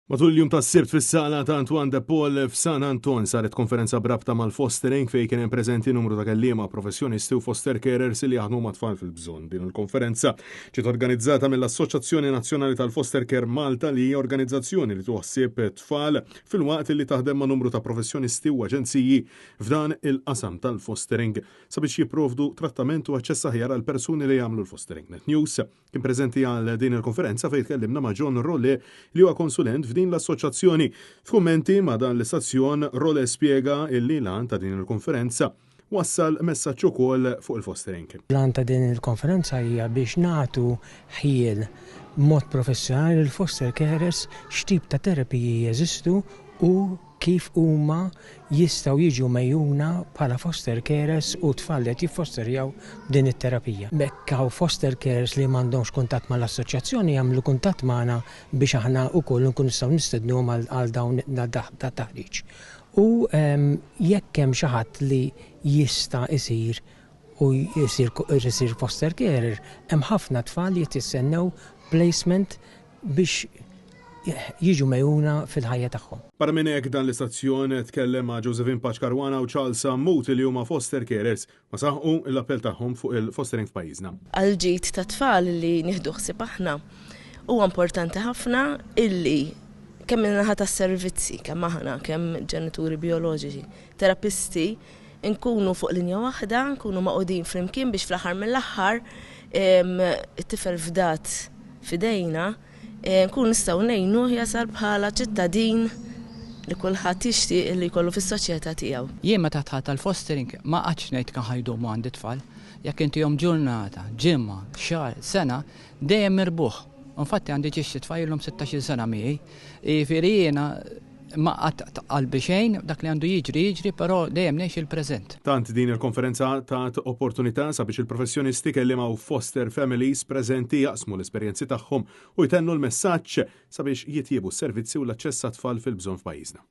Matul il-jum tas-Sibt fis-sala ta' Antoine de Paul f'San Anton saret konferenza b'rabta mal-fostering fejn kien hemm preżenti numru ta' kelliema, professjonisti u foster carers li jaħdmu ma' tfal fil-bżonn. Din il-konferenza ġiet organizzata mill-Assoċjazzjoni Nazzjonali tal-Foster Care Malta li hija organizzazzjoni li tieħu ħsieb tfal filwaqt li taħdem ma' numru ta' professjonisti u aġenziji f'dan il-qasam tal-fostering sabiex jipprovdu trattament u aċċess aħjar għal persuni li jagħmlu l-fostering. Net News Kien preżenti għal din il-konferenza fejn tkellimna ma' John Rolle li huwa konsulent f'din l-assoċjazzjoni. F'kummenti ma' dan l-istazzjon, Rolle spjega illi l-għan ta' din il-konferenza wassal messaġġ ukoll fuq il-fostering. L-għan ta' din il-konferenza hija biex nagħtu ħjiel b'mod professjonali lill-foster carers x'tip ta' terapiji jeżistu u kif huma jistgħu jiġu megħjuna bħala foster carers u tfal li qed jiffosterjaw b'din it-terapija. B'hekk hawn foster carers li m'għandhomx kuntatt mal-assoċjazzjoni jagħmlu kuntatt magħna biex aħna wkoll inkunu nistgħu nistednuhom għal dawn dat-taħriġ. U jekk hemm xi ħadd li jista' jsir u jsir foster carer, hemm ħafna tfal li qed jistennew placement biex jiġu megħjuna fil-ħajja tagħhom. Barra minn hekk dan l-istazzjon tkellem ma' Josephine Pace Caruana u Charles Sammut li huma foster carers ma saħqu l-appell tagħhom fuq il-fostering f'pajjiżna. Għall-ġid tat-tfal li nieħdu ħsieb aħna, huwa importanti ħafna illi kemm min-naħa tas-servizzi, kemm aħna, kemm ġenituri bijoloġiċi, terapisti, inkunu fuq linja waħda, nkunu magħqudin flimkien biex fl-aħħar mill-aħħar it-tifel fdat f'idejna nkunu nistgħu ngħinuh jasal bħala ċittadin li kulħadd jixtieq li jkollu fis-soċjetà tiegħu. Jien meta dħalt għall-fostering ma qgħadtx ngħid kemm ħa jdumu għandi t-tfal. Jekk intihom ġurnata, ġimgħa, xahar, sena, dejjem mirbuħ. Infatti għandi ġiex xi tfal ilhom sittax-il sena miegħi. Jiġifieri jiena Ma qatt qalbi xejn, dak li għandu jiġri jiġri, però dejjem ngħix il-preżent. Tant din il-konferenza tat opportunità sabiex il-professjonisti, kelliema u foster families preżenti jaqsmu l-esperjenzi tagħhom u jtennu l-messaġġ sabiex jitjiebu s-servizzi u l-aċċess għat-tfal fil-bżonn f'pajjiżna.